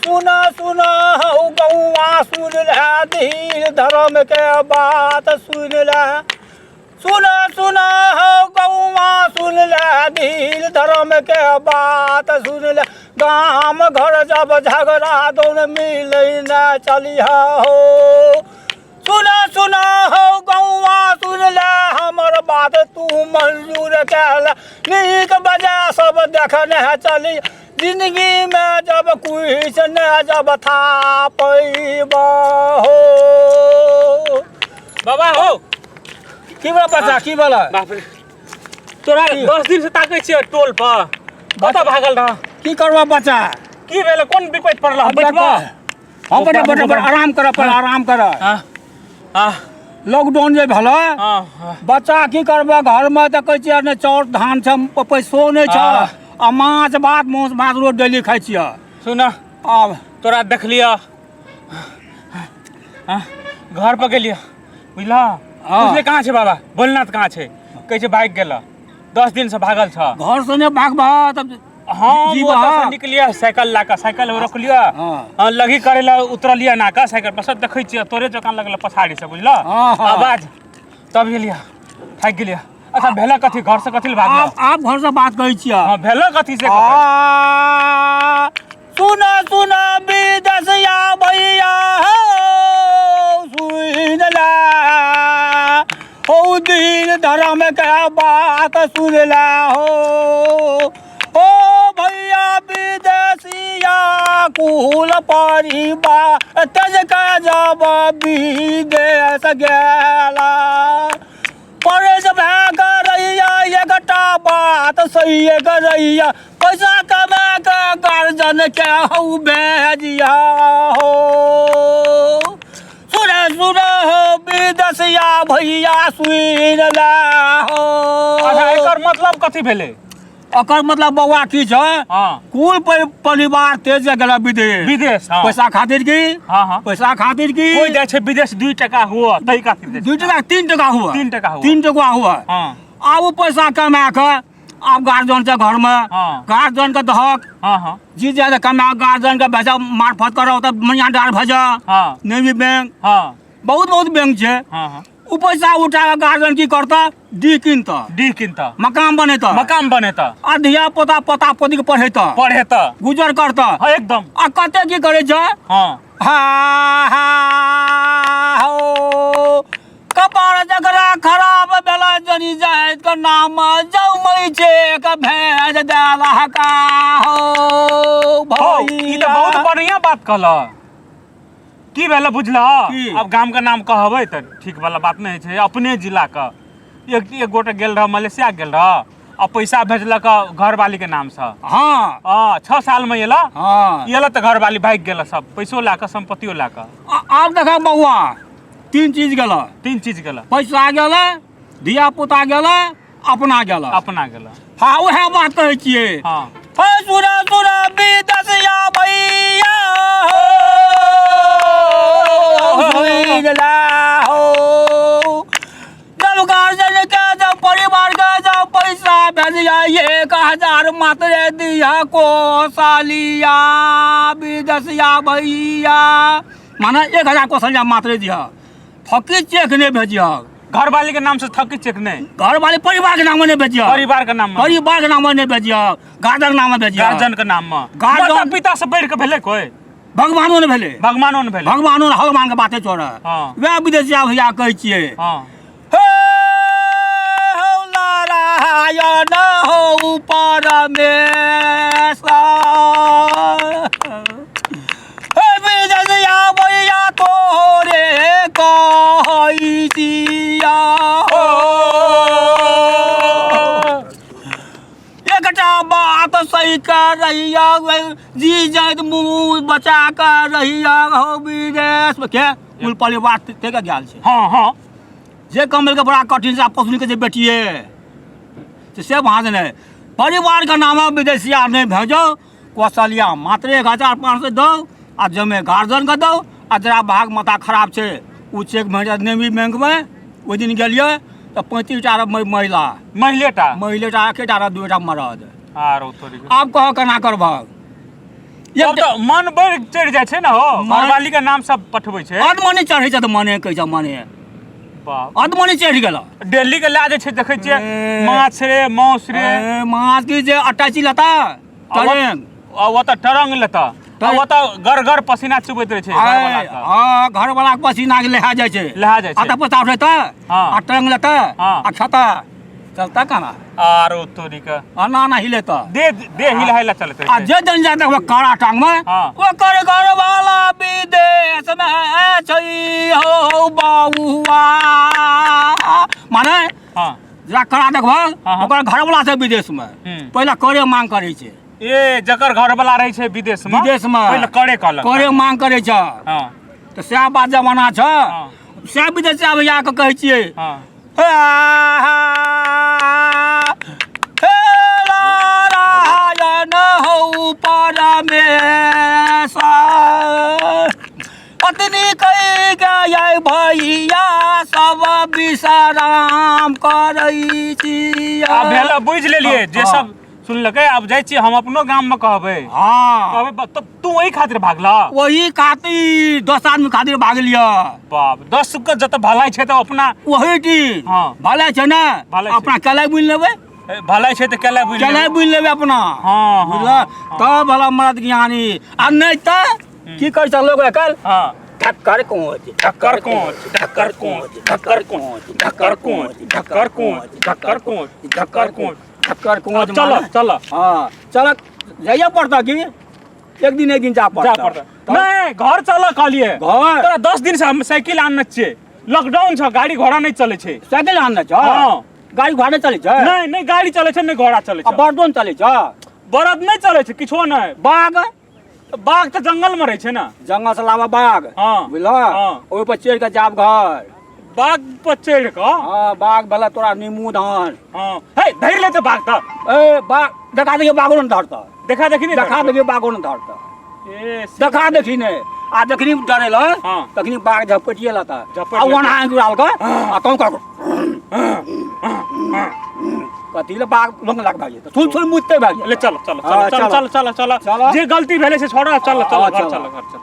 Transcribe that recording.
सुन सुन हौ गौआ सुन ले धीर धर्म के बात सुन ले सुन सुन हौ गौआ सुन ले धीर धर्म के बात सुन ले गाम घर जब झगड़ा दौड़ मिलै न चलिह हो सुन सुन हौ गौआ सुन ले हमर बात तू मंजूर कैल नीक बजा सब देखने चली जिंदगी में जब कुछ न जब था पैब हो। बाबा हो। की बोला बच्चा, की बोला? बाप रे, तोरा 10 दिन से ताकै छियै टोल पर, कतऽ भागल रह? की करबा बच्चा? की भेल, कोन विपैत पड़ल? बैठबा? हाँ, बैठ बैठ बैठ, आराम कर, पर आराम कर। हाँ हाँ। लॉकडाउन जे भेल हाँ हाँ। बच्चा, की करबै, घरमे देखै छियै ने चाउर धान छै, पैसो नहि छै आ माछ भात मांस भात रोज डेली खाइ छियै। सुन। आब तोरा देखलियऽ, हाँ, घर पर गेलियऽ बुझलह? हाँ। बुझले कहाँ छै बाबा भोलेनाथ, कहाँ छै? कहै छै भागि गेल, 10 दिन से भागल छ। घर से नहि भागबह तब हम जीबह। ओतऽ से निकलियै साइकिल लए कऽ, साइकिल रोकलियै। हाँ। हाँ, लघी करे लए उतरलियै नाका साइकिल पर सब देखै छियै तोरे जकाँ लगल पछाड़ी से, बुझलह? हाँ, हाँ। आवाज तब गेलियै, थाकि गेलियै। अच्छा, भेल कथी? घर से कथी लए भागल? आब घर से बात करै छियै। हाँ, भेल कथी से? आ, सुन सुन विदेशिया भैया हो, सुन ले हो दीन धर्म के बात सुन ले हो। ओ भैया विदेशिया, कुल परिवार तेज के जब विदेश गेला परेश भए करैया, एकटा बात सही करैया, पैसा कमा के गार्जन के हौ भेजिया हो। सुन सुन हो विदेशिया भैया सुन ले हो। अच्छा, एकर मतलब कथी भेलै? ओकर मतलब बौआ की छै? हाँ। कुल परिवार तेज गेल विदेश। विदेश, हाँ। पैसा खातिर की? हाँ हाँ। पैसा खातिर की? कोई जाइ छै विदेश 2 टका हुआ तही खातिर जाइ छै। 2 टका, 3 टका हुआ। 3 टका हुआ। 3 टका हुआ। हाँ। आब ओ पैसा कमा के आब गार्जियन छै घरमे, हाँ। गार्जियन के दहक। हाँ हाँ। जी ज्यादा कमा गार्जियन के भेजा मार्फत करो तऽ मनिया डार भेजा। हाँ। Navy bank. हाँ। बहुत बहुत बैंक छै। हाँ हाँ। ओ पैसा उठा के गार्जियन की करता? डी किनता। डी किनता। मकान बनेता। मकान बनेता। आ धिया पोता पोता पोती के पढ़ेता। पढ़ेता। गुजर करता। हाँ, एकदम। आ कते की करे छै? हाँ। हा हा हो, कपार जकरा खराब भेला जनी जाइत के नाम जमै छै के भेज देला का हो। हो, ई तऽ बहुत बढ़िया बात कहलह। की भेल बुझलह? की? अब गाम के नाम कहबै तऽ ठीक वाला बात नहि छै। अपने जिला के एक एक गोटे गेल रह, मलेशिया गेल रह आ पैसा भेजलक घरवाली के नाम से। हाँ। हाँ, 6 साल में एला। हाँ। एला तऽ घरवाली भागि गेल, सब पैसो लए कऽ सम्पत्तियो लए कऽ। आब देखा बौआ, 3 चीज गेल। 3 चीज गेल। पैसा गेल, धिया पुता गेल, अपना गेल। अपना गेल। हाँ, उएह बात कहै छियै। हाँ। हे सुरा सुरा विदेशिया भैया हो, सुनि ला हो, जब गार्जियन के जब परिवार के जब पैसा भेजिया 1000 मात्र दिया कोसालिया विदेशिया भैया, माने 1000 कोसलिया मात्र दिया, थकी चेक नहीं भेजिया। घरवाली के नाम से थकी चेक नहीं। घरवाली परिवार के नाम में नहीं भेजिया। परिवार के नाम में। परिवार के नाम में नहीं भेजिया, गार्जियन के नाम में भेजिया। गार्जियन के नाम में। गार्जियन- माता पिता से बढ़ के भेलै कोई? भगवानो ने भेलै। भगवानो ने भेलै। भगवानो ने, भगवान के बाते छोड़। हाँ। वएह विदेशिया भैया कहै छियै। हाँ। हे हो नारायण हो परमेश्वर, हे विदेशिया भैया तोरे कहै छिया हो, एकटा बात सही कर रहिया, जी जाइत मुँह बचा कर रहिया हो। विदेश के कुल परिवार ते के गेल छै। हाँ हाँ। जे कमल के बड़ा कठिन से पोसनी के जे बेटिए से वहाँ से नहीं परिवार के नाम विदेशिया नहीं भेजो, कौशलिया मात्र 1500 दो आ जमे गार्जियन के दो। आ जरा भाग माथा खराब छै, ओ चेक भेज नेवी बैंक में, ओहि दिन गेलियै तऽ 35 टा महिला। महिलेटा। महिलेटा, एकेटा रह, दूटा मरद। आरो थोड़ी। आब कह केना करबह? तब तऽ मन बढ़ि चढ़ि जाइ छै ने हो। घरवाली के नाम सब पठबै छै। अदमनी चढ़ै छै तऽ मने कहै छै मने। बाप। अदमनी चढ़ि गेल। डेली के लए जाइ छै, देखै छियै। ए। माछ रे, मांस रे। ए, माछ की जे अटैची लेता ट्रेन। आ ओतऽ टरंग लेता आ ओतऽ गर गर पसीना चुबैत रहै छै घरवाला के। हँ, घरवाला के पसीना के लेहा जाइ छै। लहा जाइ छै। आ तऽ पता उठेतै आ टंग लेतै आ खेतै, चलता केना? आरो तोरी के। एना एना हिलेतै। दे दे हिला हिला चलैत आ रहै छै। जे जन जाय देखबै कारा टांग मे ओकर घरवाला विदेश मे छै हो बउआ, माने जेकरा कड़ा देखबह हाँ, हाँ। ओकर घरवाला छै विदेश मे। पहिले करे मांग करै छै। ए, जकर घरवाला रहै छै विदेश मे। विदेश मे। पहिले करे कहलक। करे मांग करै छै। तऽ सएह बात जमाना छै। सएह विदेश भैया के कहै छियै। हे नारायण हौ परमेश्वर, पत्नी कहि गए भैया सब विश्राम करै छी। आब भेल, बुझि लेलियै जे सब सुनलकै। आब जाइ छियै हम अपनो गाम मे कहबै। कहबै तब तू ओहि खातिर भागला? वही खातिर, 10 आदमी खातिर भागलियै। बाप, 10 के जतऽ भलाई छै तऽ अपना वही चीज भलाई छै ने। भलाई छै। अपना केलाई बुनि लेबै। ए, भलाई छै तऽ केला बुझि केलाई लेबै। बुनि लेबै अपना। हाँ, बुझल तब भला मरद ज्ञानी, आ नहि तऽ की करै छै लोग आइकाल्हि? ठक्कर कोच, ठक्कर कोच, ठक्कर कोच, ठक्कर कोच, ठक्कर कोच, ठक्कर कोच, ठक्कर कोच, ठक्कर कोच, ठक्कर कोच। चल चल। हाँ, चल, जाइए पड़ता की एक दिन, एक दिन जा जा पड़ता। पड़ता नहीं, घर चल कहलिए। घर। तोरा 10 दिन से हम साइकिल आनने छियै, लॉकडाउन छ, गाड़ी घोड़ा नहीं चले छै। साइकिल आनने छ? हाँ। गाड़ी घोड़ा चलै छै? नहीं नहीं, गाड़ी चले छै, नहीं घोड़ा चले आ छै। बरदो ने चलै छ? बरद नहीं चले छै, किछो नहीं। बाघ? बाघ तऽ जंगल में रहै छै ने। जंगल से लावा बाघ। बुझल? ओहि पर चढ़ि कऽ जाब घर। बाघ पर चढ़ि कऽ? हाँ, बाघ भला तोरा नीमू धान। हाँ, हे धरि लेतै बाघ तऽ। ए, बाघ देखा देखी बाघो ने धरता। देखा देखी नहीं। देखा देखी बाघो ने धरता। ए। देखा देखी नहीं, आ जखनी डरेल तखनी बाघ झपटिए लेता। झपटि आ लेतै। ओना आँखि उड़ाल कऽ आ तों कर कथी ले बाघ लंग लाग भागि जेतै, सुन सुन मुतते भागि ले जेतै। चल चल। हाँ, चल। चल। चल चल चल। चल। जे गलती भेलै से छोड़ा, चल चल। हाँ, घर चल। चल, घर चल।